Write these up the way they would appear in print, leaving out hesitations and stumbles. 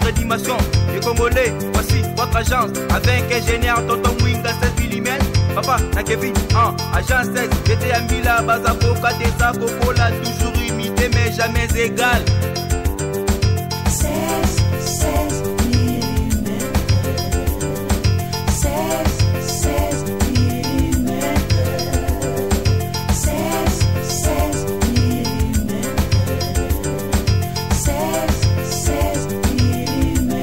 Votre dimension, les Congolais, voici votre agence. Avec ingénieur Tonton Mwinga 16 mm. Papa, na Kevin, en agence 16. J'étais à Mila, Bazaboka, Desa, Coca, toujours imité mais jamais égal. 16, 16 mm. 16, 16 mm. 16, 16 mm. 16, 16 mm.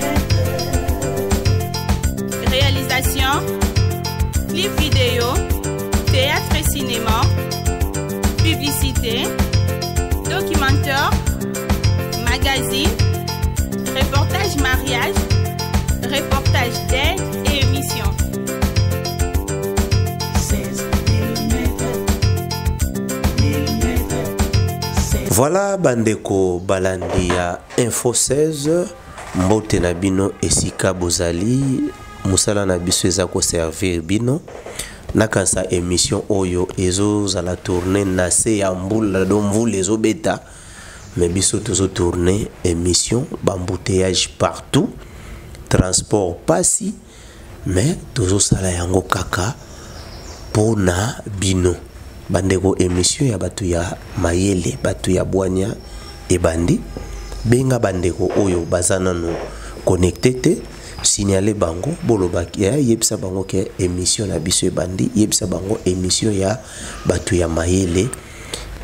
Réalisation, clip vidéo, théâtre et cinéma, publicité, documentaire, magazine, reportage mariage, reportage d'aide et émission. 16 mm. Voilà bandeko balandi ya Info 16, mbote na bino esika bozali, mosala na biso eza koservir bino. Nakanisa émission oyo ezozala tourne na se ya mbula, do mvula ezobeta, mais biso tozo tourne émission, bambouteillage partout, transport pasi, mais tozosala yango kaka pona bino. Bandeko, émission ya bato ya mayele, bato ya bwanya ebandi. Benga bandeko oyo baza nano connecté te, signale bango, boloba yebisa bango ke émission na biso ebandi, yebisa bango émission ya bato ya mayele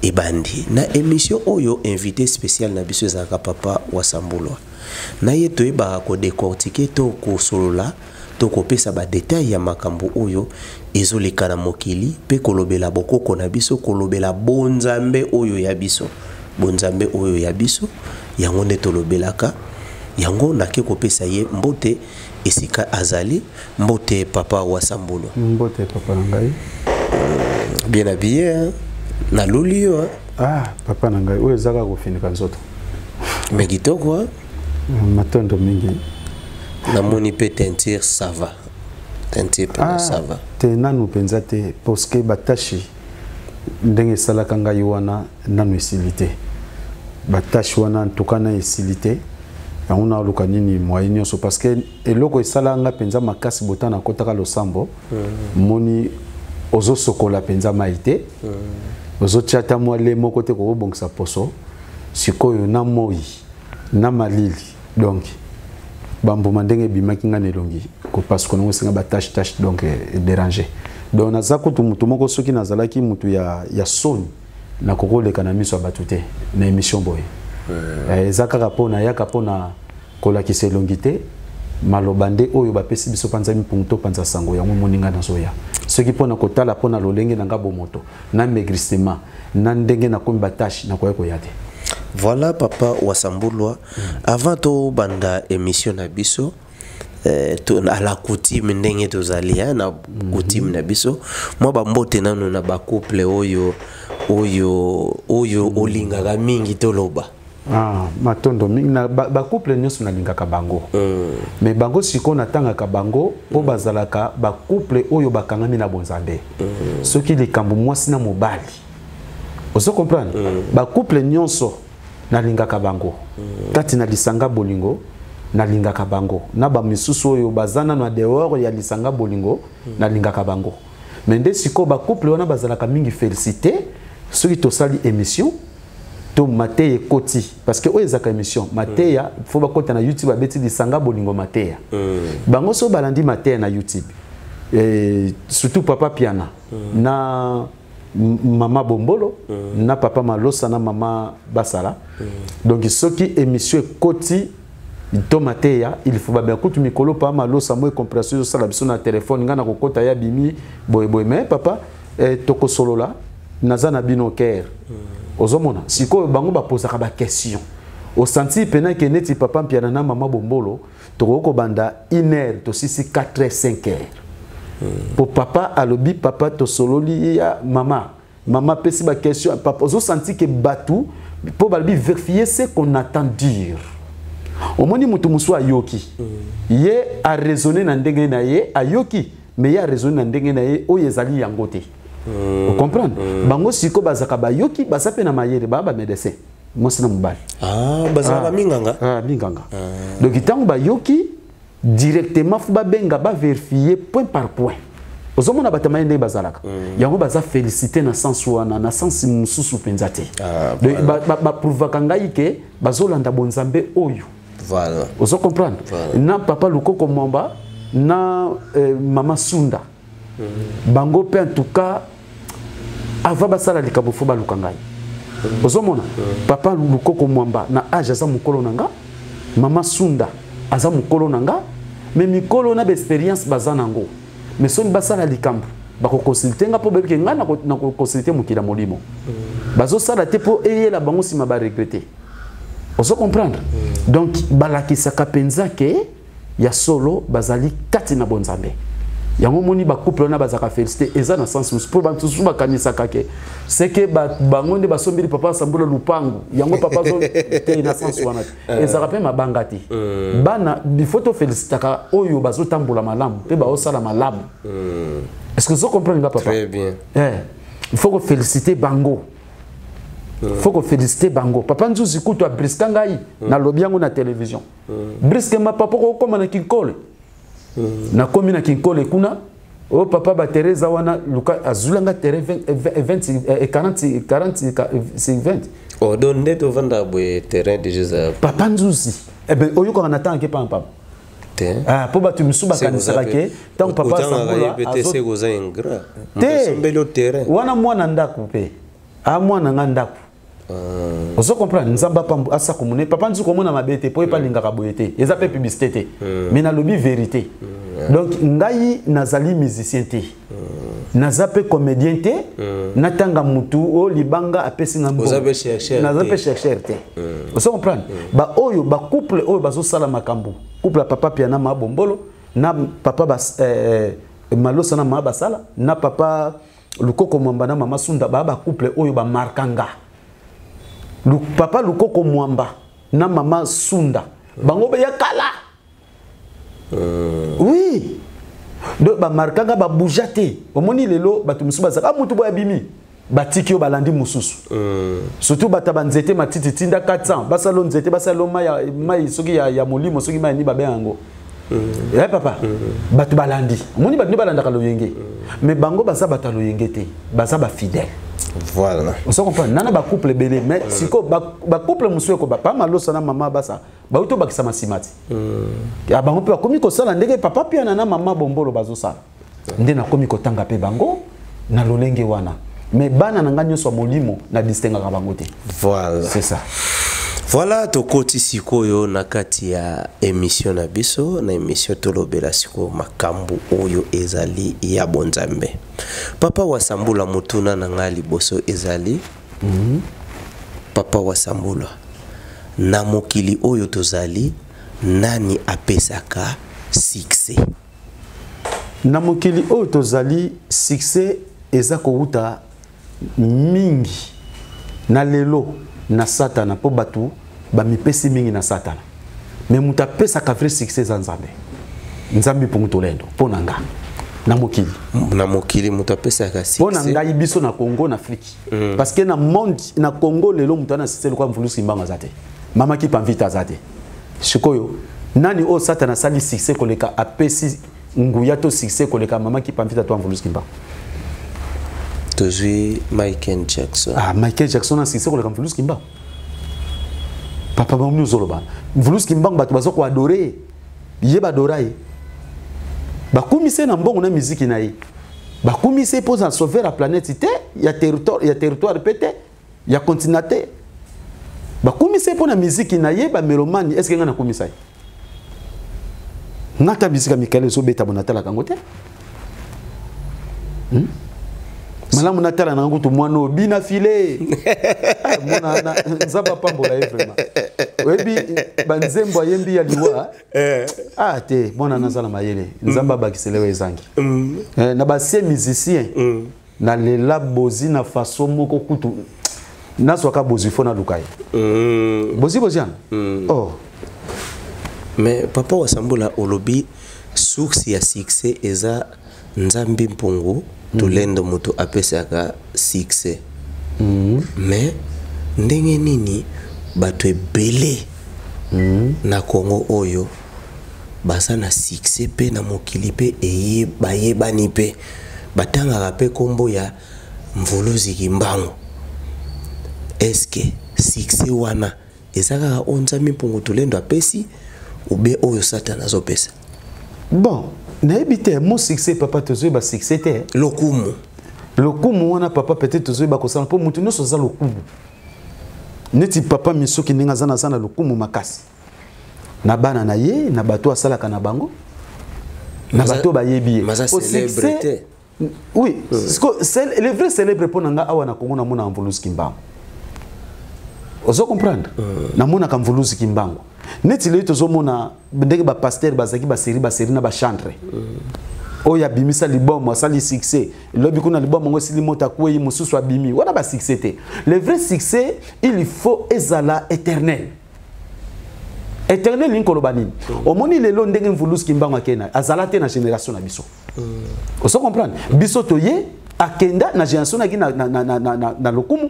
ebandi. Na émission oyo invité spécial na biso ezalaka papa Wasambulwa. Na ye toyebaka kodécortiquer to kosolola to kopesa ba détail ya makambo oyo ezoleka na mokili, pe kolobela bokoko na biso, kolobela bonzambe oyo ya biso, bonzambe oyo ya biso, yango nde tolobelaka yango. Nake kopesa ye mbote esika azali. Mbote papa Wasambulwa. Mbote papa na ngai. Bien habillé, hein? Naluli yo, hein? Ah, papa na ngai, oyo eza kaka kofinika nzoto. Mais kitoko, hein? Matondo mingi. Namoni mpe teinture, ça va, teinture mpe. Ah, ça va. Te, nanu mpenza te, parce que bataches ndenge esalaka ngai wana nanu esili te. Bataches wana ntuka na esili te. Yango naluka nini moyen nyonso, parce que eloko esalaka nga mpenza makasi, bota nakotaka losambo, moni ozosokola mpenza mai te, ozotia ata mwa le moko te kokobongisa poso. Sikoyo na moi na malili, donc bambuma ndenge ebimaki nga na elongi, kopasuka nango esenga bataches taches, donc edéranger. Donc naza kutu mutu moko, soki nazalaki mutu ya soni, nakoki koleka na miso ya bato te na émission boye. Eza kaka mpo nayaka mpona kolakisa elongi te, maloba nde oyo bapesi biso mpanza mipungu to panza sango yango. Moni nga nazoya soki mpona kotala mpona lolenge na nga bomoto na maigrissement na ndenge nakomi bataches, nakoya koya te. Voilà papa Wasambulwa, avant tobanda émission na biso, à la coutume ndenge tozali, hein, na coutume na biso, mwa bambote nano na bacouple oyo olingaka mingi, toloba. Ah, matondo mingi na bacouple nyonso nalingaka bango, mais bango sikoyo natangaka bango mpo bazalaka bacouple oyo bakangami na bonzambe. Soki likambo mwasi na mobali, ozo comprendre, bacouple nyonso nalingaka bango kati na lisanga bolingo, nalingaka bango na bamisusu oyo baza nano na dehors ya lisanga bolingo, nalingaka bango. Mais nde sikoyo bacouple wana bazalaka mingi félicité soki tosali émission to mateya ekoti, parce que oyo ezalaka émission mateya, faut bakota na YouTube, babeti lisanga bolingo mateya. Bango so balandi mateya na YouTube, surtout papa Piana na mama Bombolo na papa Malosa na mama Basala. Donc soki émission ekoti to mateya, il faut babenga kutu mikolo pa Malosa mo compréhension ezosala biso na telefone, ngai na kokota ya bimi boyeboye, mais papa, tokosolola, naza na bino kere. Ozomona sikoyo bango bapozaka baquestion, osanti pena ke neti papa Mpiana na mama Bombolo, tokoki kobanda 1 heure, tosisi 4 heures, 5 heures, po papa alobi, papa tosololi ya mama, mama apesi baquestion, papa ozosanti ke bato mpo balobi vérifier ce qu'on attend dire. Omoni moto mosusu ayoki, ye araisonne na ndenge na ye, ayoki mais ye araisonne na ndenge na ye, oyo ezali yango te. Ocomprendre, bango sikoyo bazalaka bayoki, baza mpe na mayele, baa bamédecin. Mwasi na mobali. Ah, bazala baminganga. Ah, minganga. Donc ntango bayoki, directement faut babenga, bavérifier point par point. Ozomona bato maye ndenge bazalaka. Yango baza félicité na sens wana, na sens mosusu mpenza te. Donc, baprouvaka ngai ke bazolanda bonzambe oyo. Ozo comprendre? Na papa Lukoko Mwamba na mama Sunda, bango mpe, en tout cas, avant basala likambo, faut baluka ngai. Ozomona, papa Lukoko Mwamba na age aza mokolo na nga, mama Sunda aza mokolo na nga, mais mikolo na baexpérience baza nango. Mais soki basala likambo, bakoconsulter nga, mpo bayebi ke ngai nakoconsulter mokili ya molimo. Bazosala te mpo eyela bango nsima baregretter. Ozo comprendre? Donc balakisaka mpenza ke ya solo bazali kati na bonzambe. Yango moni bacouple wana bazalaka félicité. Eza na sens mosusu, mpo bato mosusu bakanisaka ke seke bango nde basombeli papa Sambula lupangu. Yango papa azo te na sens wana te. Ezalaka mpe mabanga te. Bana, il faut tofélicitaka oyo bazotambola malamu mpe baosala malamu. Est ce que ozo comprendre nga, papa? Très bien. Eh, il faut koféliciter bango, faut koféliciter bango. Papa Nzuzi kutu abriska ngai, nalobi yango na télévision brusquement: "Papa, kokóma na Kinkole." Nakomi na Kinkole kuna oyo papa baterrain eza wana, luka azulanga terrain 20, 20, 40, 40, 20. Oh, donc nde tovandaka boye, terrain déjà eza? Papa Nzuzi, eh ben, oyokaka na ntango ake pamba Te. Ah, mpo bato misusu bakanisaka ke ntango papa Otangaka ye Sambula mpe te. Se koza ingrat. Te. Osombeli yo terrain. Wana mwana ndako mpe a mwana nga ndako. Ozo comprendre? Nzambe apambo asako monene papa Nzuku. Omona mabe te, mpo ye mpe alingaka boye te, eza mpe publicité te, mais nalobi vérité. Donc ngai nazali musicien te, naza mpe comédien te, natanga mutu oyo libanga apesi nga mbongo. Oza mpe chercheur Naza te. mpe chercheur te. Ozo comprendre? Baoyo bacouple oyo bazosala makambo, couple ya papa Piana ma Bombolo na papa Malosa na mama Basala na papa Lukoko Mwamba na mama Sunda, baa bacouple oyo bamarka nga. Papa Lukoko Mwamba na mama Sunda, bango beya kala. Oui, donc bamarkanga, babuja te. Omoni lelo bato mosusu bazalaka, ah, mutu boye abimi, batiki yo, balandi mosusu. Surtout bato ya banzete matiti, tinda 400, basala nzete, basala mai mai soki ya molimo, soki mai ya nini babenga yango. Eh papa, bato balandi, omoni bato nde balandaka loyenge, mais bango baza bato ya loyenge te, baza bafidèle. Ozo comprendre? Nana bacouple ebele, mais sikoyo bacouple mosusu ekoba pa Malosa na mama Basa, bauti obakisama nsima ti ya bango mpe bakomi kosala ndenge papa Piana na mama Bombolo bazosala. Nde nakomi kotanga mpe bango na lolenge wana. Mais bana na ngai nyonso ya molimo, na distingaka bango te. C'est ça. Voilà, tokoti sikoyo na kati ya émission na biso. Na émission tolobela sikoyo makambo oyo ezali ya bonzambe. Papa Wasambula, motuna na ngai liboso ezali: Papa Wasambula, na mokili oyo tozali, nani apesaka succès? Na mokili oyo tozali, succès eza kowuta mingi na lelo na Satana, mpo bato bamipesi mingi na Satana. Mais moto apesaka vrai succès eza Nzambe, Nzambe mpongo tolendo. Mpo na nga, na mokili, Na mokili moto apesaka mpo na succès? ngai, biso na Congo, na Afrique, parce que na monde, na Congo lelo, moto ana succès lokola Mvulusi Mbango aza te, mama Kipa Mvita aza te. Sikoyo nani oyo Satana asali succès koleka, apesi nguya to succès koleka mama Kipa Mvita to Mvulusi Mbango? Tozwi Michael Jackson. Ah, Michael Jackson na succès koleka Mvulusi Kimbangu? Papa, bango ozoloba Mvulusi Kimbangu, bato baza koadorer ye, badora ye, bakumisa ye na mbongo na miziki na ye, bakumisa ye mpoza sauver ya planète te, ya territoire, ya territoire mpe te, ya continent te. Bakumisa ye mpo na miziki na ye, bamélomane. Est ce que ngai nakumisa ye? Nga ta bisika Mikael ezobeta bo, natalaka yango te. Malamu natala na kutu mwana oyo bina file. Ah, mwana Nzambe apambola ye vraiment. Oyebi banzembo ayembi ya liwa? Ah te, mwana naza na mayele, Nzambe abakisele oyo ezangi. Eh, na basie musicien, nalela Bozi na façon moko kutu nazwaka Bozwi, faut naluka ye. Bozi, Boziana, oh. Mais papa Wasambula, olobi source ya succès eza Nzambe mpongo tolendo, moto apesaka succès. Mais Ndenge nini bato ebele na Congo oyo baza na succès mpe na mokili mpe eye bayebani mpe batangaka mpe nkombo ya Mvuluzi Kimbangu? Est-ce succès wana eza kaka oyo Nzambe Mpungu Tulendo apesi ube oyo Satan azopesa? Bon, nayebi te. Mo succès, papa, tozoyeba succès te. Lokumu. Lokumu wana, papa, peut-être tozoyeba kosala mpo motu nyonso aza lokumu. Neti papa Misoki, ndenge aza, naza na lokumu makasi na bana na ye, na bato asalaka na bango, na bato bayebi ye. Maza Po célèbre te. Oui, c'est le vrai célèbre mpo na nga awa na Kongo, namona Mvuluzi Kimbangu. Ozo comprendre? Namonaka Mvuluzi Kimbangu. Neti lelo tozomona ndenge bapasteur bazalaki basérie basérie na bachantre oyo abimisa libomo, asali succès, lobi kuna libomo yango esili, moto akwei, mosusu abimi. Wana basuccès te. Le vrai succès, il faut ezala éternel. Éternel elingi koloba nini? Omoni lelo ndenge Mvuluzi Kimbangu akenda, azala te na génération na biso. Ozo comprendre? Biso toye, akenda na génération naki na lokumu,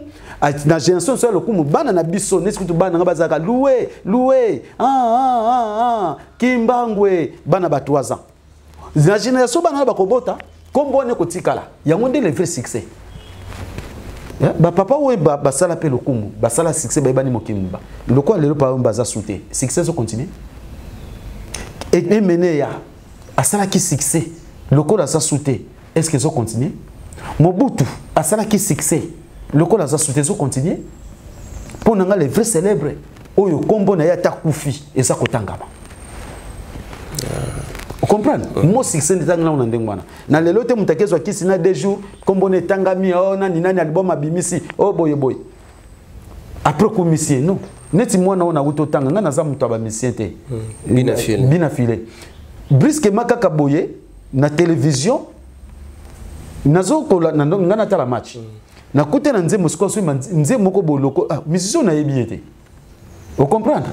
na génération so ya lokumu. Bana na biso, neti kutu bana nga bazalaka loué loué, ah, ah, ah, ah, Kimbangwe. Bana ba 3 ans na génération, bana wana bakobota, kombo wana ekotikala. Yango nde le vrai succès. Bapapa oyo basala mpe lokumu, basala succès, bayebani mokili ba lokola lelo. Papa oyo baza su te, succès ezocontinue. Emene ya asalaki succès, lokola aza su te, est ce que ezocontinue? Mobutu asalaki succès, lokola aza su te, ezocontinue? Mpo na nga, le vrai célèbre, oyo nkombo na ye ata kufi eza kotangama. Comprendre mo succès nde etangami na ndenge wana. Na lelo te, moto akezwa kisi na 2 jours, nkombo na etangami, o nani nani, album abimisi, o boye boye, après okomisi ye. Non, neti mwana oyo nauti otanga, ngai naza moto ya bamusicien te. Bina File. Bina File, brusquement kaka boye na télévision nazokola ngai natala match, nakuta na nzembo. Sikoyo soki nzembo moko boye loko, ah, musicien nayebi ye te. Ocomprendre?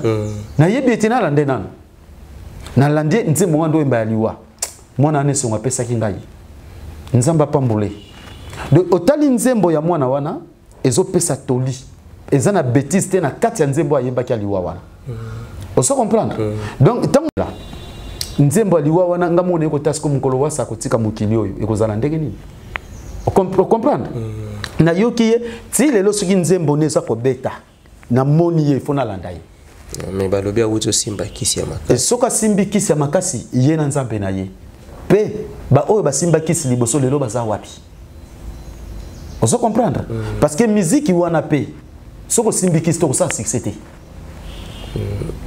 Nayebi ye te, nalande nano, nalandi ye, nzembo wana nde oyemba ya liwa mwana wana. Esongo apesaki ngai, Nzambe apambole. Donc otali nzembo ya mwana wana, ezopesa toli, eza na bétise te na kati ya nzembo ayembaki ya liwa wana. Ozo comprendre? Donc ntango la nzembo ya liwa wana, nga mona ekota siko mokolo wasa akotika mokili oyo, ekozala ndenge nini? Ocomprendre? Nayoki ye ti lelo, soki nzembo ne eza kobeta, namoni ye, ifo nalanda ye. Mais balobi awuti osimba kisi ya makasi. Soki asimbi kisi ya makasi, ye na Nzambe na ye. Mpe baoyo basimba kisi liboso, lelo baza wapi? Ozo comprendre? Parce que miziki wana mpe, soki osimbi kisi, tokosala succès te.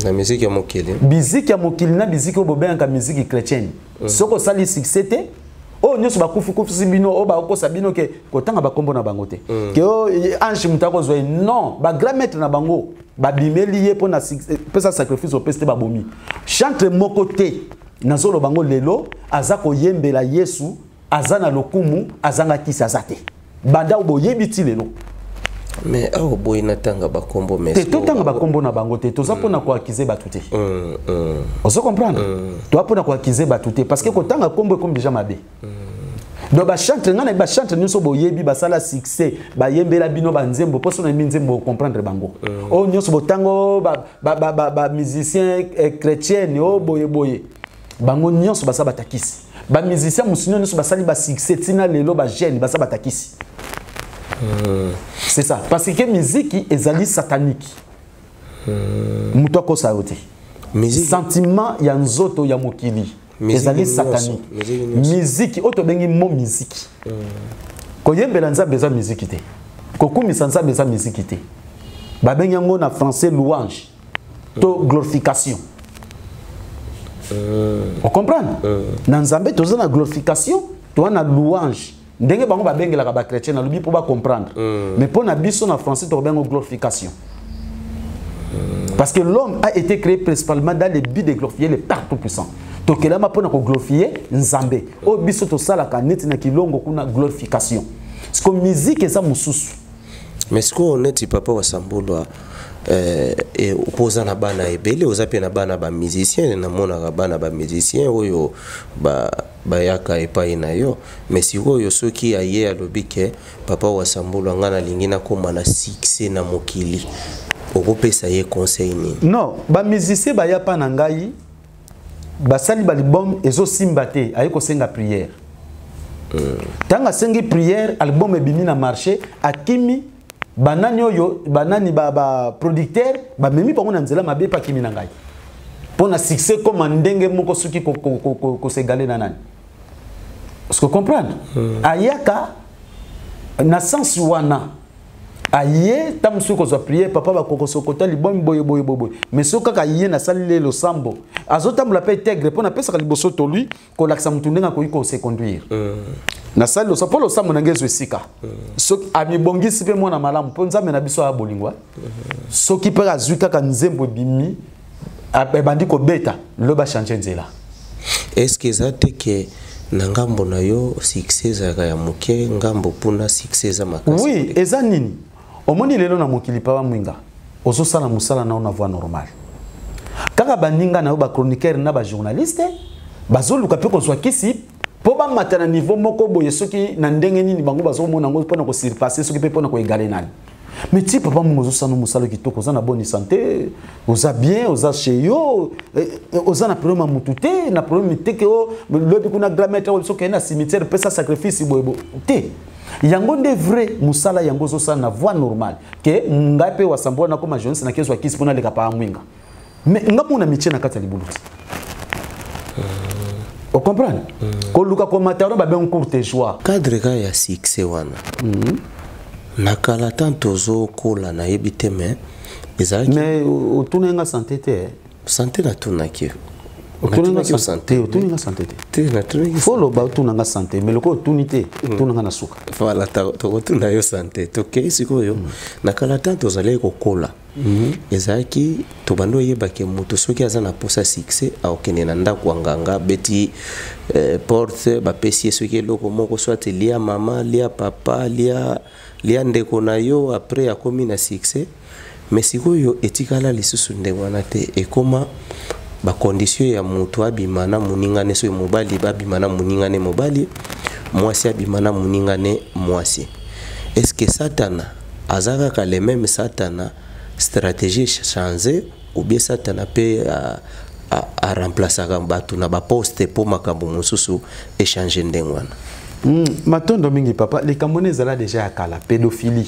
Na miziki ya mokili. Miziki ya mokili na miziki oyo bobengaka miziki chrétienne, soki osali succès te, oyo nyonso bakufi-kufisi bino, oyo bakokosa bino ke kotanga bakombo na bango te, ke oyo ange moto akozwa ye. Non, bagrand maître na bango babimeli ye mpo na pesa sacrifice, opesi te, babomi. Chantre moko te nazoloba bango lelo aza koyembela Yesu, aza na lokumu, azanga kisi, aza te, banda boyebi ti lelo. Mais awa boyi natanga bakombo, mais te, totanga bakombo na bango te. Toza mpona koaccuser bato te. Ozo comprendre? Toza mpona koaccuser bato te, parce que kotanga kombo ekomi déjà mabe. Donc bachantre, ngai na bachantre nyonso boyebi basala succès, bayembela bino banzembo, mpo so nayembi nzembo, ocomprendre bango. Oyo nyonso botango bamusicien chrétienne oyo boye boye, bango nyonso baza batakisi. Bamusicien mosusu nyonso basali basuccès ntina lelo, bajeune baza batakisi. C'est ça, parce que miziki ezali satanique. Moto akosa yo te. Sentiment ya nzoto ya mokili ezali satanique. Miziki oyo tobengi mo miziki, koyembela Nzambe eza miziki te, kokumisa Nzambe eza miziki te. Babengi yango na français louange to glorification. Ocomprendre? Na Nzambe toza na glorification, toza na louange. Ndenge bango babengelaka bachrétien, nalobi mpo bacomprendre. Mais mpo na biso, na français tokobenga glorification, parce que l'homme a été créé principalement dans le but de glorifier le Père Tout-Puissant. Tokelama mpona koglorifie Nzambe. Oyo biso tosalaka neti na kilongo kuna, glorification. Parce que musique eza mosusu. Mais sikoyo neti papa Wasambulwa, mpo oza na bana ebele, oza mpe na bana bamusicien, namonaka bana bamusicien oyo ba Bayaka epai na yo, mais sikoyo soki aye alobi ke papa Wasambulwa, ngai nalingi nakóma na succès na mokili, okopesa ye conseil nini? Non, bamusicien baya mpa na ngai, basali baalbum, ezosimba te, aye kosenga prière. Ntango asengi prière, album ebimi na marché, akimi banani oyo banani baproducteur ba bamemi bango na nzela mabe mpe akimi na ngai mpo na succès koma ndenge moko soki kosegale na nani. Est-ce que comprendre? Ayaka na sens wana, aye ntango mosusu kozwa prière, papa bakokosokota libomi boye boye boye boye, mais soki kaka ye nasali le losambo, azotambola mpe intègre, mpo napesaka liboso tolui kolakisa motu ndenge akoki kose conduire. Nasali losambo mpo losambo na ngai ezwa esika. Soki amibongisi mpe mwana malamu, mpo Nzambe na biso aya bolingo. Soki mpe azwi kaka nzembo ebimi, ebandi kobeta, lobi achange nzela. Est ce que eza te ke na ngambo na yo succès ezalaka ya moke, ngambo mpuna succès eza makasi? Oui, eza nini, omoni lelo na mokili, papa Mwinga, ozosala mosala na yo na voie normale, kaka baninga na yo bachroniqueur na bajournaliste bazoluka mpe kozwa kisi mpo bamata na niveau moko boye. Soki na ndenge nini bango bazomona yango mpona kosurpasse, soki mpe mpona koégaler nani. Mais ti papa Mungu ozosala mosala kitoko, oza na bonne santé, oza bien, oza chez yo, oza na problème ya mutu te, na problème te ke o lobi kuna grand maître oyo soki na cimetière pesa sacrifice boye boye te. Yango nde vrai mosala yango ozosala na voie normale. Ke ngai mpe Wasambo wana koma journaliste, nakezwa kisi mpona aleka paa Mwinga, mais nga mona mitie na kati ya libulu ti ocomprendre koluka komata wana babengi courte joie. Cadre kaka ya succès wana, na kala tan tozokola, nayebi te, mais ezalaki Mais otuna nga santé te. Santé natunaki. Otunanga santé, otuninga santé te. Te, natunaki. Fo loba otunanga santé, mais lokola otuni te, otunanga na suka. Voilà, tokotuna yo santé. Tokei sikoyo na kala tan tozalaki kokola, ezalaki tobandi oyebake moto soki aza na posa succès, akokende na ndako ya nganga, beti porte, bapesi ye soki eloko moko, soit lia mama, lia papa, lia ndeko na yo, après akomi na succès. Mais sikoyo etikala lisusu ndenge wana te, ekoma bacondition ya moto abima na moninga ne, soki mobali babima na moninga ne mobali, mwasi abima na moninga ne mwasi. Est ce que Satana aza kaka le même Satana, stratégie change, ou bien Satana mpe aremplaçaka bato na baposte mpo makambo mosusu échange ndenge wana? Matondo mingi papa. Likambo wana ezala déjà ya kala. Pédophilie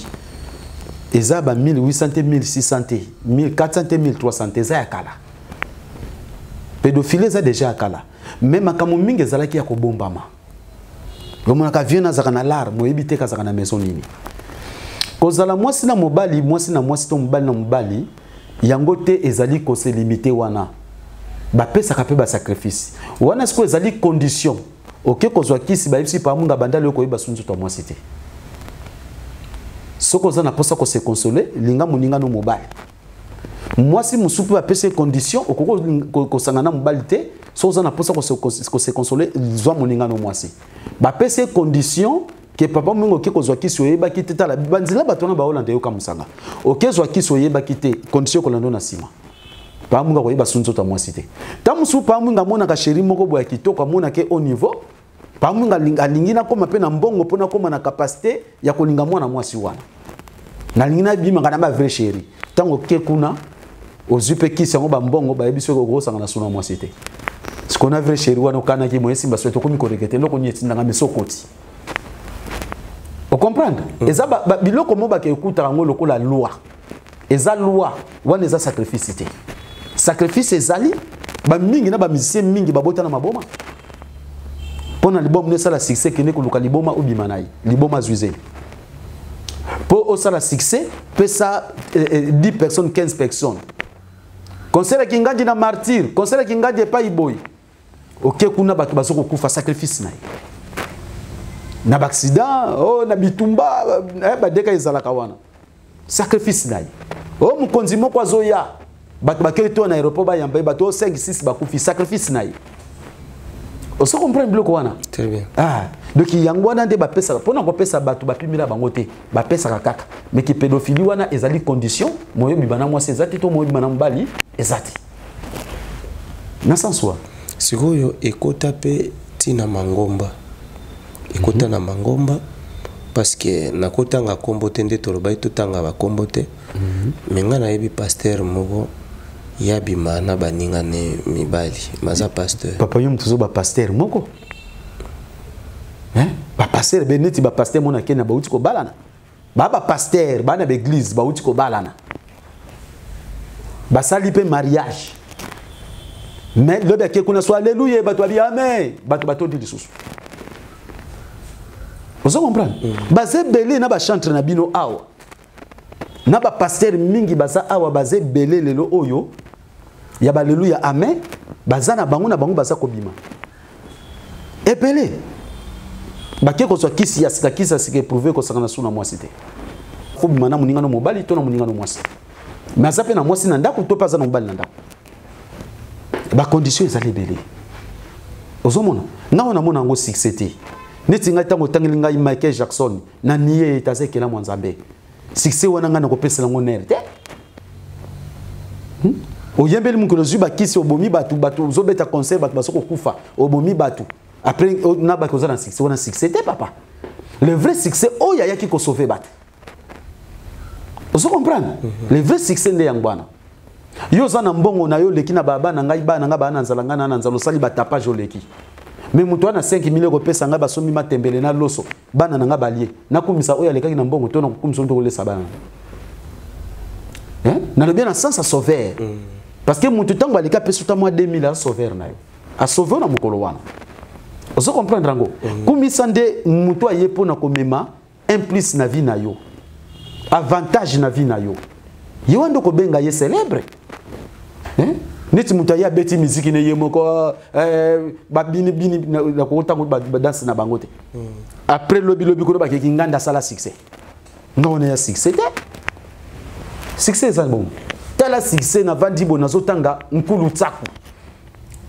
eza ba 1800 te, 1600 te, 1400 te, 1300 te, eza ya kala. Pédophilie eza déjà ya kala, mais makambo mingi ezalaki ya kobombama. Omonaka vieux nazalaka na larme, oyebi te kazalaka na maison nini. Kozala mwasi na mobali, mwasi na mwasi to mobali na mobali, yango te ezali kose limiter wana. Bapesaka mpe basacrifice wana. Sikoyo ezali condition oke kozwa kisi, bayebisi pamunga bandali oyo koyeba su nzoto ya mwasi te. Soki oza na mposa kose consoler, linga moninga no mobali. Mwasi mosusu mpe bapesi ye condition, okoki kosanga na mobali te. Soki oza na mposa kose consoler, zwa moninga no mwasi. Bapesi ye condition ke papa mingi oke kozwa kisi, oyebaki te. Tala banzela bato wana baolanda, yoka mosanga, okezwa kisi, oyebaki te, condition ekolanda na nsima. Papa Mwinga koyeba su nzoto ya mwasi te. Ta mosusu papa Mwinga amonaka chéri moko boye ya kitoko, amonake au niveau. Papa Mwinga alingi nakóma mpe na mbongo mpo nakóma na capacité ya kolinga mwana mwasi wana, nalingi nabimaka na bavrai chéri. Ntango oke kuna, ozwi mpe kisi yango, bambongo, bayebi soki okosanga na suna mwasi te. Sikona vrai chéri wana okanaki moye esimba, soki tokomi koregretter eloko nini etindanga meso okoti. Ocomprendre? Eza biloko mo bake ekutaka yango lokola loi. Eza loi wana, eza sacrifice te. Sacrifice ezali bamingi na bamusicien mingi babota na maboma mpo na liboma no esala succès. Kende koluka liboma, obima na ye liboma, azwi zeli mpo osala succès. Pesa 10 personnes, 15 personnes, concert ya Kingandi na Martyr, concert ya Kingandi epai boye, oke kuna, bato bazo kokufa, sacrifice na ye na baaccident, oh, na bitumba, badeka ezalaka wana, sacrifice na ye. O mokonzi moko azoya, bato bakei to na aéroport, bayamba ye, bato 5 6 bakufi, sacrifice na ye. Oso comprendre biloko wana? Très bien. Ah, donc yango wana nde bapesaka mpona kopesa bato, bapimela bango te, bapesaka kaka. Mais ki pédophilie wana ezali condition moyo obima na mwasi eza te, to moyo obima na mobali eza te, na sens wana. Sikoyo ekota mpe. Ntina mangomba ekota na mangomba, parce que nakotanga nkombo te, nde tolobaki totanga bakombo te. Mais ngai nayebi pasteur moko ya bima na baninga ne mibali, maza pasteur. Papa, yo moto ozo bapasteur moko, hein? Bapasteur be neti bapasteur mona kenya bauti kobalana, baa bapasteur baa na baeglise, bauti kobalana, basali mpe mariage. Mais lobi ake kuna so alleluya, bato babi amen, bato batondi lisusu. Ozo comprendre? Baza ebele na bachantre na bino awa, na bapasteur mingi baza awa, baza ebele lelo oyo ya baleluya amen, baza na bango na bango, baza kobima ebele, bake kozwa kisi ya sika, kisi ya sika éprouvé, kosangana su na mwasi te, fo bima na moninga no mobali to na moninga no mwasi. Mais aza mpe na mwasi na ndako to mpe aza na mobali na ndako, bacondition ezali ebele. Ozomona nga oyo namona yango succès te. Neti ngai, ntango otangeli ngai Michael Jackson na nie ete aza ekelamu ya Nzambe, succès wana ngai nakopesela yango nere te. Oyembeli mokolo, ozwi bakisi, obomi bato, bato ozobeta concert, bato bazo kokufa, obomi bato, après na bato oza na succès wana. Succès te, papa. Le vrai succès, oyo ayaki kosauve bato. Ozo comprendre? Le vrai succès nde yango wana. Yo oza na mbongo na yo, oleki na baba na ngai, bana na ngai baa na nzala, ngai na na nzala, osali batapage, oleki. Mais moto wana 5000 ekopesa ngai, basombi matembele na loso, bana na ngai balie. Nakumisa oyo alekaki na mbongo to nakokumisa oyo kolesa bana? Hein? Nalobi na sens ya sauveur, parce que moto ntango aleki, apesi uta mwa 2000, aza sauveur na yo, asauve na mokolo wana. Ozo comprendre yango? Kumisa nde moto aye mpona komema un plus na vie na yo, avantage na vie na yo. Ye wana nde okobenga ye célèbre, hein? Neti moto aye abeti miziki ne ye moko, babini bini na kotango badanse na bango te. Après lobi lobi kuna bakeki nganda, asala succès. Nga wana ya succès te. Succès eza bongo. Tala succès, navandi boye, nazotanga Nkulu Tsaku,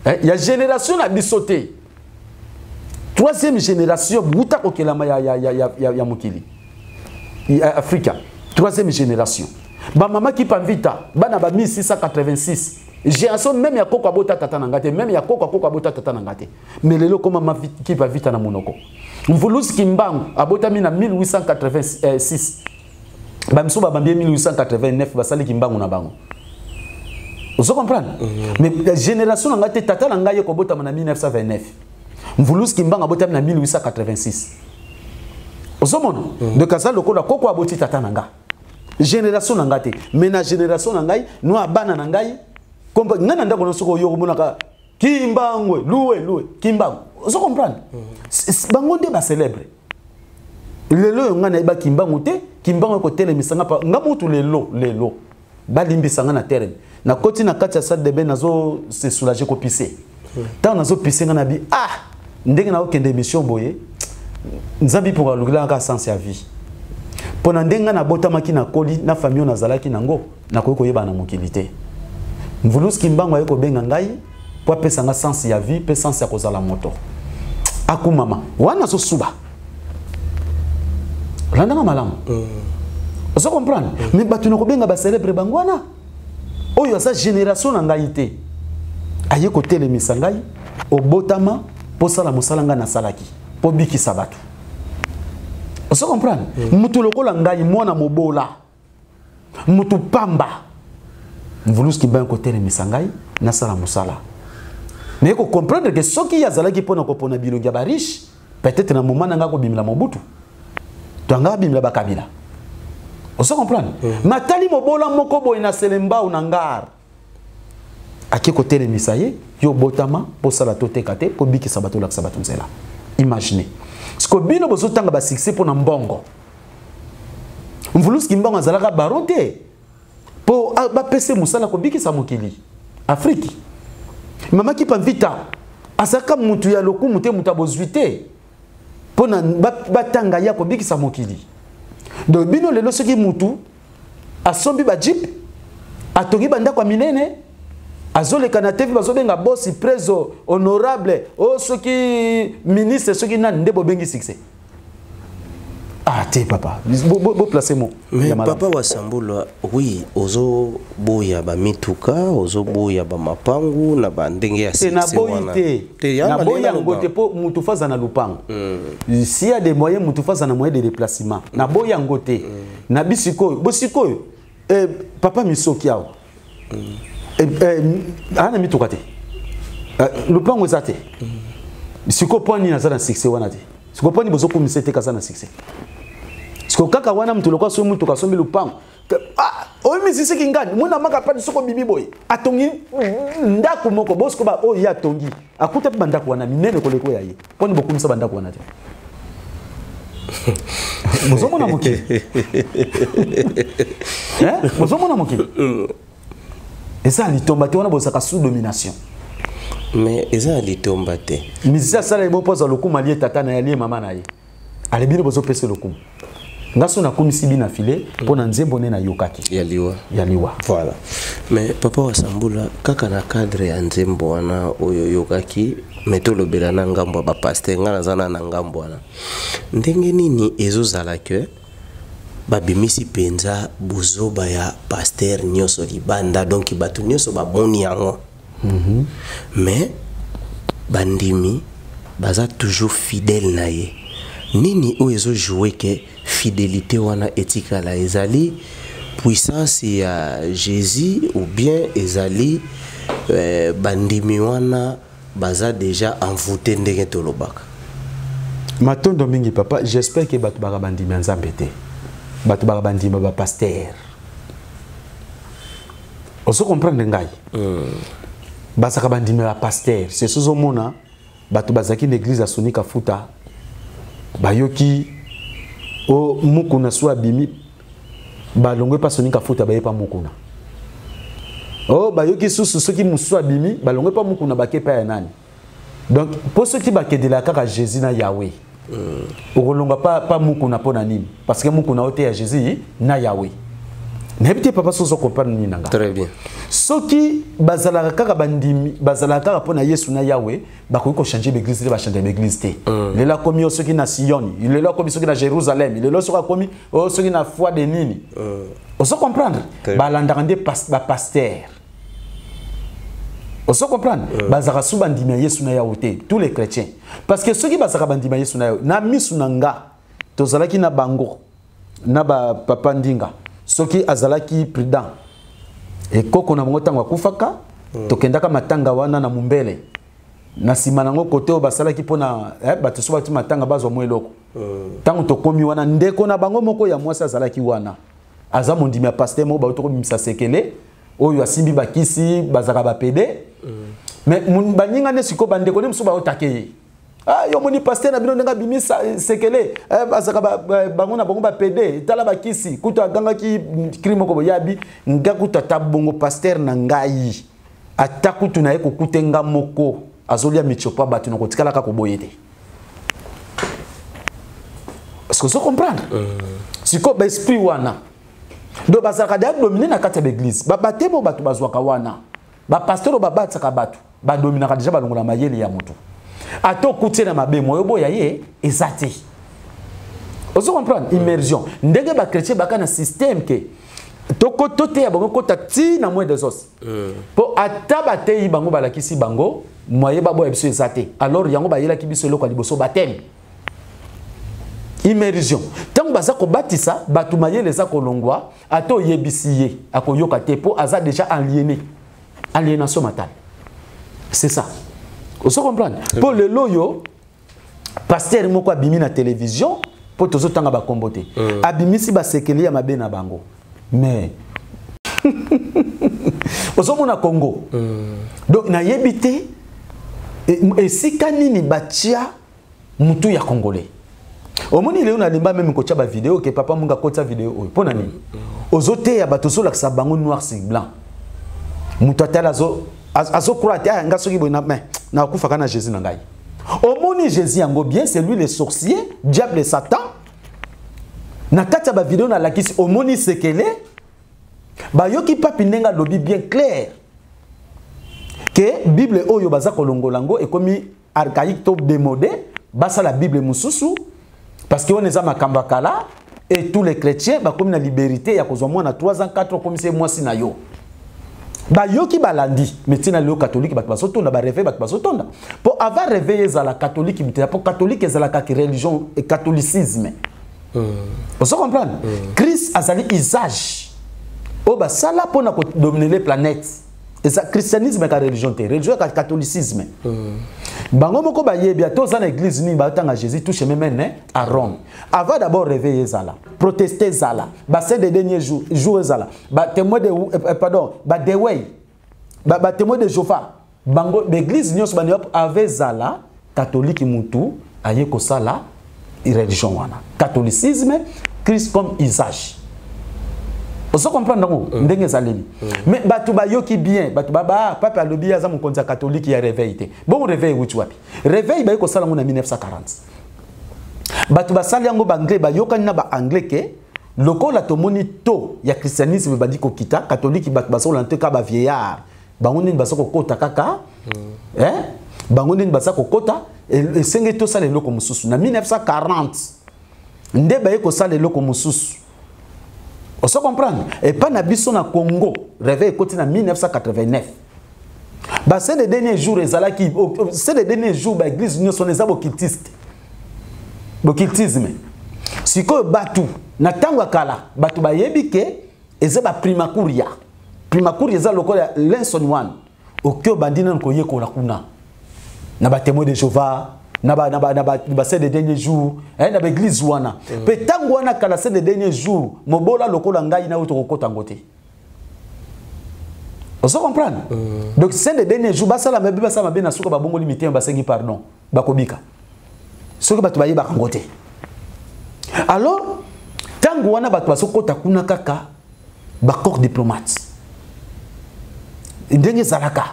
eh, ya génération na biso te, troisième génération buta kokelama ya mokili ya Afrika, troisième génération. Bamama Kipa Mvita, bana ba 1686, génération même ya koko abota tata na nga te, même ya koko akoko abota tata na nga te. Mais lelo koma mama Kipa Vita na monoko. Mvuluzi Kimbangu abotami na 1886, bamiso babambi ye 1889, basali Kimbangu na bango. Ozo comprendre? Mais génération na ngai te, tata na ngai ye kobotama na 1929, Mvuluzi Kimbangu abotami na 1886. Ozomona? Donc aza lokola koko aboti tata na nga, génération na ngai te. Mais na génération na ngai no bana na ngai, komba ngai na ndako na, soki oyo omonaka Kimbangwe luwe luwe Kimbangu. Ozo comprendre? Bango nde bacélèbre lelo oyo. Ngai nayeba Kimbangu te. Kimbangu ekotelemisa nga nga mutu lelo lelo, balimbisa nga na terme. Nakoti na kati ya salle de bain, nazo se soulager, kopise. Ntango nazopise, nga na bi ah, ndenge nakokende émission boye, Nzambe mpo alukilaka kaka sens ya vie. Mpo na ndenge ngai nabotamaki, nakoli na famille oyo nazalaki nango, nakoki koyeba na mokili te. Mvuluzi Kimbangu aye kobenga ngai mpo apesa nga sens ya vie mpe sens ya kozala moto. Akumama wana, azosuba, olandanga malamu? Ozo comprendre? Mais bato na kobenga bacélèbre, bango wana oyo aza génération na ngai te, aye kotelemisa ngai, obotama mpo osala mosala ngai nasalaki, mpo bikisa bato. Ozo comprendre? Mutu lokola ngai, mwana mobola, mutu pamba, Mvuluzi Kimbangu kotelemisa ngai nasala mosala. Naye kocomprendre ke soki ye azalaki mpona kopona bilongi ya bariche, peut-être na moment na ngai akobimela Mobutu to anga abimela bakabila. Ozo comprendre? Matali mobola moko boye na Selembao na ngar, ake kotelemisa ye, yo obotama mpo osala, toteka te, mpo bikisa bato, olakisa bato nzela. Imagine siko bino bozotanga basuccès mpo na mbongo. Mvuluzi Kimbangu azalaka baron te mpo bapesa ye mosala kobikisa mokili Afrike. Mama Kipa Mvita azalaka mutu ya lokumu te, mutu abozwi te mpo na batanga ye akobikisa mokili. Donc bino lelo, soki mutu asombi bajeep, atongi bandako ya minene, azoleka na TV, bazobenga bosi, preso, honorable o, soki ministre, soki nani, nde bobengi succès. Ah te papa, bo placer mo. Mais papa Wasambula, oui, ozo boya ba mituka, ozo boya ba mapangu na ba ndenge ya succès wana. Te na boyi yango te po mutu faza na lupango. S'il y a des moyens, mutu faza na moyen de déplacement. Na boyi yango te. Na bisiko, bosiko papa misoki awa. Ana mituka te. Lupango eza te. Siko poni na za na succès wana te. Siko poni bozo kumisa te kaza na succès. Siko kaka wana mutu lokwa so mutu kasombi lupango. Ah, oyo misisi kingani, mwana maka padi soko bibi boy. Atongi ndako moko bosiko ba oyo ya tongi. Akuta pe bandako wana minene koleko ya ye. Poni bokumisa bandako wana te. Bozomona mokili. Hein? Bozomona mokili. Eza litomba te wana bozaka sous domination. Mais eza litomba te. Misisi asala ebo poza lokumu alie tata na ye alie mama na ye. Ale bino bozopesa lokumu. Nga so nakomisi bino na filet mpo na nzembo nde nayokaki. Ya liwa. Ya liwa. Voilà. Mais papa Wasambula, kaka na cadre ya nzembo wana oyo oyokaki, mais tolobela na ngambo ya ba pasteur, nga naza na ngambo wana. Ndenge nini ezozala que babimisi penza buzoba ya pasteur nyonso libanda, donc bato nyonso bamoni yango. Mais bandimi baza toujours fidèle na ye. Nini oyo ezo jouer que fidélité wana etikala, ezali puissance ya Jésus ou bien ezali bandimi wana baza déjà envoûté ndenge tolobaka? Matondo mingi papa, j'espère que bato baka bandimi ya Nzambe te. Bato baka bandimi ba pasteur. Ozo comprendre ngai? Bazaka bandimi ya pasteur, c'est sozo mona bato bazaki na église ya Sonika Futa. Bayoki o mukuna so abimi balongwe pa Sonika Futa baye pa mukuna. Oh bayoki susu soki musu abimi balongwe pa mukuna bake pa ya nani. Donc pour ceux qui bakedela kaka Jésus na Yahweh. Okolonga pa mukuna pona nini? Parce que mukuna ote ya Jésus na Yahweh. N'habite papa sozo comprendre nini nanga. Très bien. Soki bazalaka kaka bandimi, bazalaka kaka pona Yesu na Yahweh, bakoki ko changer l'église, ba changer l'église te. Lela komi soki na Sion, lela komi soki na Jérusalem, lela soki komi soki na foi de nini. Ozo comprendre? Balandaka nde ba pasteur. Ozo comprendre? Bazalaka sou bandimi ya Yesu na Yahweh te, tous les chrétiens. Parce que soki bazalaka bandimi ya Yesu na Yahweh, na misu na nga, tozalaki na bango, na ba papa ndinga. Soki azalaki prudent ekoko na bango ntango akufaka, tokendaka matanga wana na mumbele. Na nsima nango kote oyo basalaki mpona, bato so bati matanga bazwa mwa eloko. Ntango tokomi wana, ndeko na bango moko ya mwasi azalaki wana. Aza mondimi ya pasteur moko bauti kobimisa sekele, oyo asimbi bakisi, bazalaka ba pede. Mais baninga nde sikoyo bandeko nde mosusu baotake ye. Ah, yo moni pasteur na bino ndenge abimisa sekele, bazalaka bango na bango ba pede, tala bakisi, kutu agangaki crime moko boyabi, nga kutu ata bongo pasteur na ngai. Ata kutu na ye kokute nga moko, azolia michopa bato na kotikala kaka koboye te. Est-ce que vous comprenez? Sikoyo ba esprit wana. Donc bazalaka déjà dominé na kati ya l'église. Ba batemo bato bazwaka wana. Ba pasteur ba batsaka bato, ba dominaka déjà balongola mayele ya moto. Ato kutie na mabe moyo boya ye ezate. Ozo comprendre? Immersion. Ndenge ba chrétien baka na système ke toko tote ya bango kota ti na moins des os. Po ata batei bango balakisi bango moye ba boya biso ezate. Alors yango bayelaki biso eloko ya liboso baptême. Immersion. Tango baza ko batisa batu mayele za kolongwa ato yebisi ye akoyoka te po aza déjà aliéné. Aliénation mentale. C'est ça. Vous comprenez? Pour le loyo, pasteur moko abimi na télévision pour tozo tanga ba kombote. Abimi si ba sekeli ya mabe na bango. Mais ozomona Congo. Donc na yebite esika nini batia mutu ya congolais. Omoni leo na limba même kotia ba vidéo que papa munga kotia vidéo oyo. Pona nini? Ozote ya bato solakisa bango noir sur blanc. Mutu atala azo croire te, ah, nga soki boye na, mais, na kufa kana Jésus na ngai. Omoni Jésus yango bien, c'est lui le sorcier, diable et Satan. Na kati ya ba vidéo na lakisi omoni sekele bayoki papi ndenga lobi bien clair que Bible oyo baza kolongola ngo ekomi archaïque to démodé, basa la Bible mususu. Parce que wana eza makambo ya kala et tous les chrétiens bakomi na liberté ya kozwa mwana 3 ans 4 ans okomisi ye mwasi na yo. Bayoki balandi, mais tina lelo catholique bato bazotonda, ba réveil bato bazotonda. Po avant réveil ezala catholique mutela, po catholique ezalaka ki religion et catholicisme. Ozo comprendre? Christ azali usage oyo basala mpona kodominer les planètes. Eza christianisme ka religion te, religion ka catholicisme. Bango moko bayebi ata oza na église nini batanga Jésus tout chemin mène à Rome. Avant d'abord réveiller ezala, protester ezala, ba saint des derniers jours, jour ezala, ba témoin de pardon, ba dewey, ba témoin de Jéhovah. Bango l'église nyonso ba avait zala catholique mutu aye kosala religion wana. Catholicisme, Christ comme usage. Ozo comprendre ngo ndenge ezaleli. Mais bato bayoki bien, bato baba papa alobi aza mokonzi ya catholique ya réveil te. Bon réveil wuti wapi? Réveil bayi kosala ngo na 1940. Bato basali yango ba anglais bayokani na ba anglais ke lokola tomoni to ya christianisme badi kokita, catholique bato basola nte ka ba vieillard. Bango nini baso kokota kaka? Hein? Bango nini baso kokota? Esenge tosala eloko mosusu. Na 1940 nde baye kosala eloko mosusu. Ozo comprendre? Et pas na biso na Congo, réveil ekoti na 1989. Ba c'est les derniers jours ezalaki, c'est les derniers jours ba église nyonso eza bokiltiste. Bokiltisme. Sikoyo batu na tango ya kala, batu bayebi ke eza ba primakuria. Primakuria eza lokola lesson 1. Okyo bandi na koyekola kuna. Na ba témoins de Jéhovah, na ba, na ba, na ba, ba c'est les derniers jours, hein, na ba église wana. Pe tango wana kala c'est les derniers jours, mobola lokola ngai na oto kokota ngote. Ozo comprendre? Donc c'est les derniers jours, basala mabe, basala mabe na suka ba bongo limité ba sengi pardon, ba kobika. Soki bato bayeba ngote. Alors tango wana bato basokota kuna kaka ba corps diplomate. Ndenge zalaka.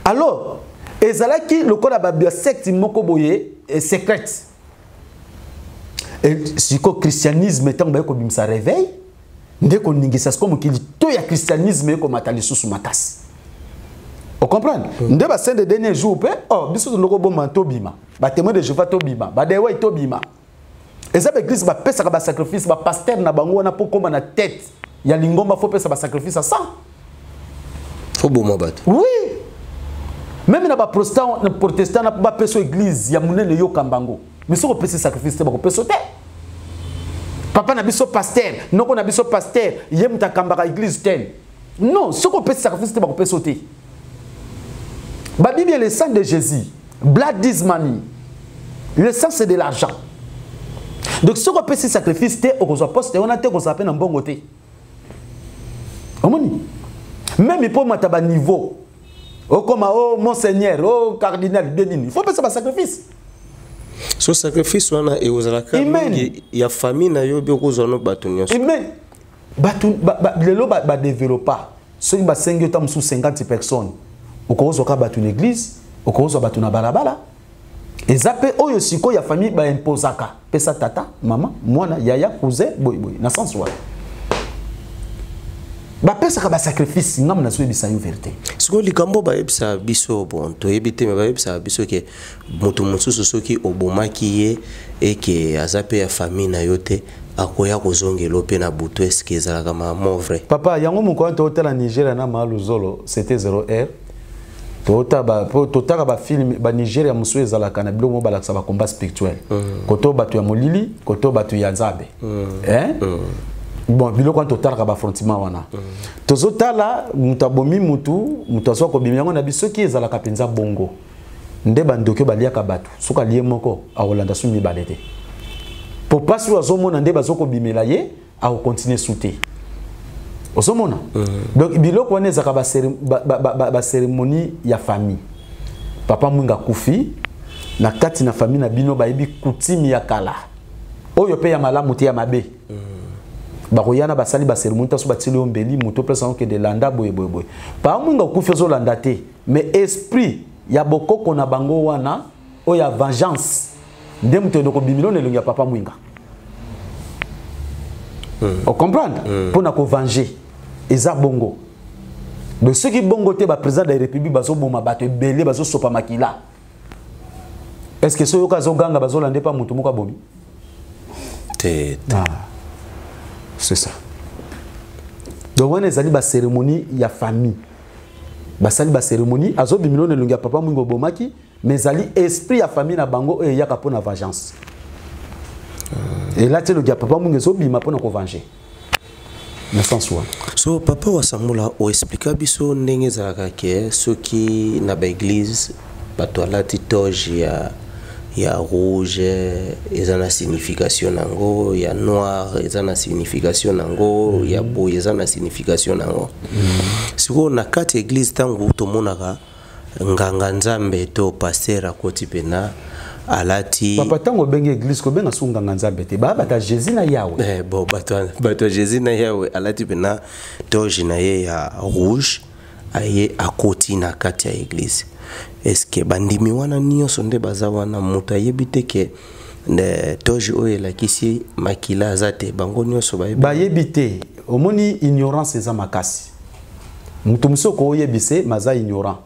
Alors ezalaki lokola ba secte moko boye secrète. Et siko christianisme tango baye kobimisa réveil nde koningisa siko mokili to ya christianisme ekomata lisusu makasi. Vous comprenez? Nde ba saint de dernier jour pe oh biso tondoko boma tobima. Ba témoin de Jéhovah tobima, ba dewa tobima. Eza ba église ba pesaka ba sacrifice ba pasteur na bango wana po koma na tête ya lingomba faut pesa ba sacrifice à 100. Faut boma bato. Oui. Même na ba protestant, na protestant na ba peso église ya munene yo kambango. Mais soko pesa sacrifice te ba ko peso te. Papa na biso pasteur, noko na biso pasteur, ye muta kambaka église tel. Non, soko pesa sacrifice te ba ko peso te. Ba Bible le sang de Jésus, blood is money. Le sang c'est de l'argent. Donc soko pesa sacrifice te okozwa poste wana te okozwa pe na mbongo te. Omoni? Même pour mata ba niveau. Oh comme oh monseigneur, oh cardinal Benini, il faut pas ça sacrifice. So sacrifice wana e ozalaka mingi ya famille na yo bi okozwa no bato nyonso. Amen. Bato ba lelo ba développer. Soki ba sengi ta musu 50 personnes. Okozwa ka bato na église, okozwa bato na balabala. Eza pe oyo siko ya famille ba imposaka. Pesa tata, mama, mwana, yaya, cousin, boy boy. Na sens wana. Ba pesa ka ba sacrifice ngam na soyebisa yo vérité. Siko likambo ba yebisa biso bon to yebite me ba yebisa biso ke moto mosusu soki obomaki ye et ke aza pe ya famille na yo te akoya kozongelo pe na butu, est-ce que ezalaka ma mot vrai? Papa yango moko to tala Nigeria na Maluzolo c'était 0 heure. Tota ba po totaka ba film ba Nigeria musu ezalaka na biloko balakisa ba combat spirituel. Koto batu ya molili, koto batu ya nzambe. Hein? Bon biloko totala ba affrontement wana. Tozotala mutu abomi mutu, mutu azwa kobimi yango na biso ki ezalaka penza bongo. Nde ba ndoki baliaka batu, soka lié moko a Hollanda su mibale te. Po pasi azomona nde bazoko bimela ye a continuer souter. Ozomona? Donc biloko wana ezaka ba ba cérémonie ya famille. Papa Mwinga kufi na kati na famille na bino bayebi coutume ya kala. Oyo pe ya malamu te ya mabe. Bakoyana basali ba cérémonie taso batili ombeli moto place onke de landa boye boye boye. Papa Mwinga kufi ozolanda te, mais esprit ya bokoko na bango wana oyo ya vengeance nde moto ndoko bimilo na elongi ya Papa Mwinga. On comprend? Pour na ko venger eza bongo. Donc ceux qui bongo te ba président de la République bazo boma bato ebele bazo sopa makila. Est-ce que soyoka zo ganga bazo lande pa mutu moko abomi? Te. Ah. C'est ça. Donc wana ezali ba cérémonie ya famille. Basali ba cérémonie azobimilo na elongi ya papa mwingo obomaki mais ezali esprit ya famille na bango oyo eyaka mpo na vengeance. Elati elongi ya papa mwingo ezobima mpo na kovenger. Na sens wana. So papa Wasambola oexplika biso ndenge ezalaka ke soki na baeglise bato alati toge ya rouge eza na signification nango, ya noir eza na signification nango, ya boye eza na signification nango. Sikoyo na kati ya eglise ntango tomonaka nganga nzambe to pasteur akoti pena alati papa ntango obengi église kobenga so nganga nzambe te baya bato ya Jésus na Yawe. Bon, bato ya Jésus na Yawe alati pena toge na ye ya rouge, aye akoti na kati ya église. Est-ce bandimi wana nyonso nde baza wana moto ayebi te ke toge oyo elakisi makila aza te, bango nyonso bayebi? Bayebi te. Omoni, ignorance eza makasi. Moto mosusu okoyebise maza ignorant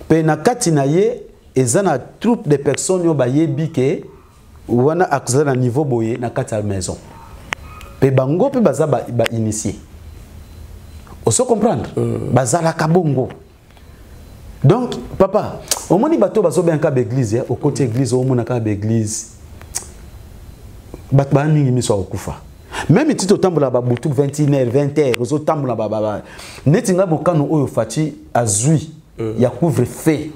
mpe na kati na ye eza na troupe de personnes oyo bayebi ke wana aza na niveau boye na kati ya maison, mpe bango mpe baza bainitié ba oso comprendre. Bazalaka bongo. Donc papa, omoni bato bazobengaka baeglise, okoti église, omona kaka baeglise bato baya mingi miso akokufa. Même ti totambola babutu 21 h 20 h ozotambola neti ngai. Mokano oyo Fatshi azwi ya couvre-feu,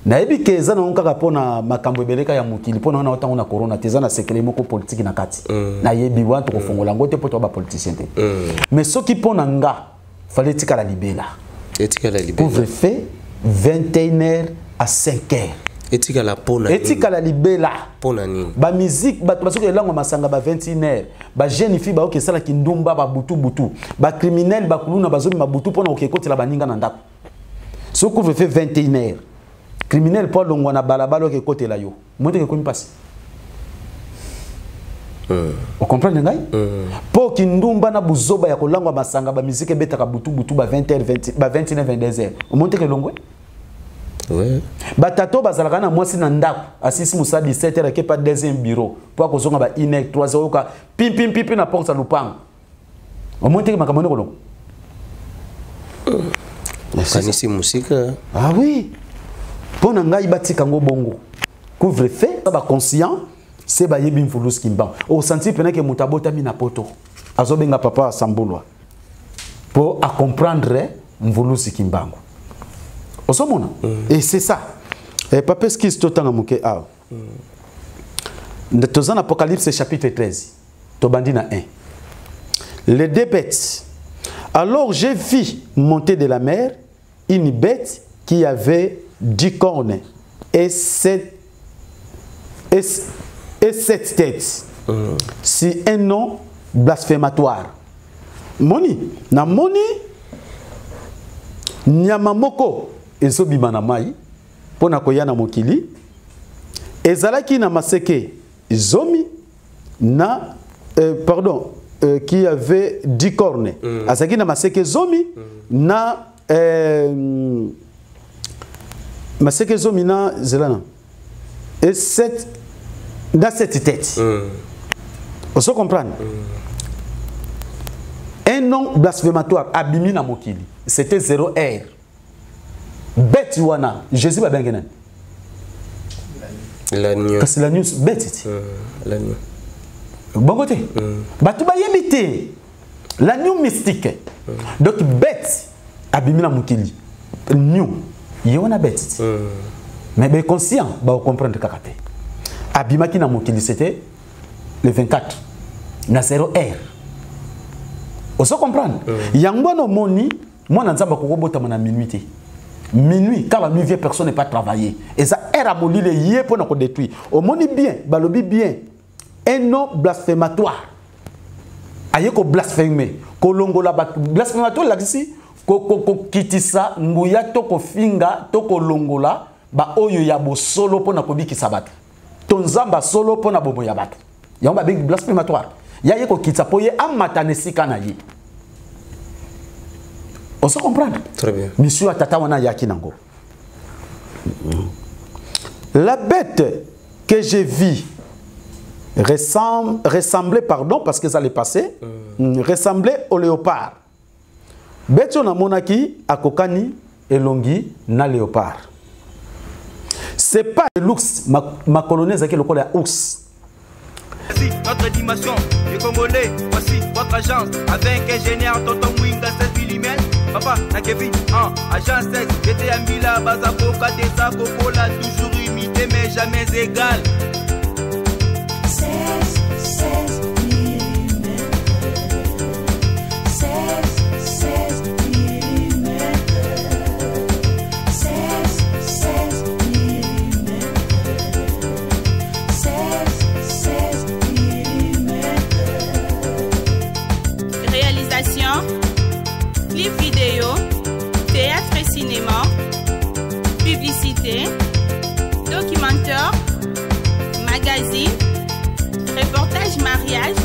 nayebi ke eza nango kaka mpona makambo ebeleka ya mokili, mpona wana otango na corona te, eza na sekele moko politike na kati. Nayebi wana tokofongola yango te mpo toya bapoliticien te. Mais soki mpo na nga, fallait etikala libela. Etikala libela. Couvre-feu 21 h à 5 h. Etikala mpona? Etikala libela. Mpona nini? Bamusique, bato basoki elangwa masanga ba 21 h, bajeune fille baoki esalaki ndumba babutu-butu, bacriminel bakuluna bazobima butu mpona koke ekotela baninga na ndako. So couvre-feu 21 h, criminel mpo alongwa na balabala oke ekotela yo, moi teke ekomi mpasi. Ocomprendre ngai? Mpo kindumba na buzoba ya kolangwa masanga, bamusique ebetaka butu-butu ba 20 h, ba 21 22 h, omoni teke elongwe. Batata oyo bazalaka na mwasi na ndako, asisi mosala 17 h, akepa deuxième bureau mpo akozonga ba 1 h, 3 h, oyoka pimpimpipi na porte ya lupango, omoni teke makambo nde kolongo. Okanisi mosika. Ah oui, mpo na ngai batika yango bongo, couvre-feu. Baconscient se bayebi mvulusi Kimbangu, osanti pena ke moto abotami na poto azobenga papa asambulwa mpo acomprendre mvulusi Kimbangu, ozomona. Et c'est ça. Eh, papa, excuse, totanga moke awa. Toza na Apocalypse chapitre 13, tobandi na 1. Les deux bêtes. Alors j'ai vu monter de la mer une bête qui avait 10 cornes et sept têtes, sur un nom blasphématoire. Moni na moni nyama moko ezobima na mai mpo na koya na mokili, ezalaki na maseke 10 na pardon, qui avait 10 cornes, azalaki na maseke 10 na maseke 10 na zela na et sept na sept têtes. Ozo comprendre? Un nom blasphématoire. Abimi na mokili, c'était 0 heure. Bête wana, Jésus babenge nani? L'agneau. Kasi l'agneau bête ti. L'agneau. Bongo te, bato bayebi te l'agneau mystique. Donc bête abimi na mokili, agneau ye wana bête ti. Mais baconscient bakocomprendre kaka te. Abimaki na mokili, c'était le 24 na 0 heure. Ozo comprendre? Yango wana omoni mwana Nzambe akokobotama na minuit te. Minuit, quand la nuit vient, personne n'est pas travaillé. Eza heure ya molili ye mpo na kodétruire. Omoni bien, balobi bien, un nom blasphématoire, aye koblasphémer, kolongola bato. Blasphématoire elakisi kokitisa nguya to kofinga to kolongola baoyo ya bosolo mpo na kobikisa bato to Nzambe solo mpo na bomoi ya bato. Yango babengi blasphématoire. Ya ye kokitisa mpo ye amata na esika na ye. Ozo comprendre? Très bien. Mission ya tata wana ayaki nango. La bête que j'ai vue Ressemble, ressemblait, pardon, parce que ça le passé, ressemblait au léopard. Beti oyo namonaki akokani elongi na léopard. C'est pas l'ours, makolo ne ezalaki lokola ya ours. Voici notre dimension, les Congolais, voici votre agence. Avec ingénieur Tonton Mwinga 16 mm, papa na Kevin en agence 16, j'étais à Mila, Bazakoka, Desa, Kokola, toujours imité mais jamais égal. 16, 16 mm. 16, 16 mm. 16, 16 mm. 16, 16 mm. Réalisation, clip vidéo, théâtre et cinéma, publicité, documentaire, magazine, reportage mariage,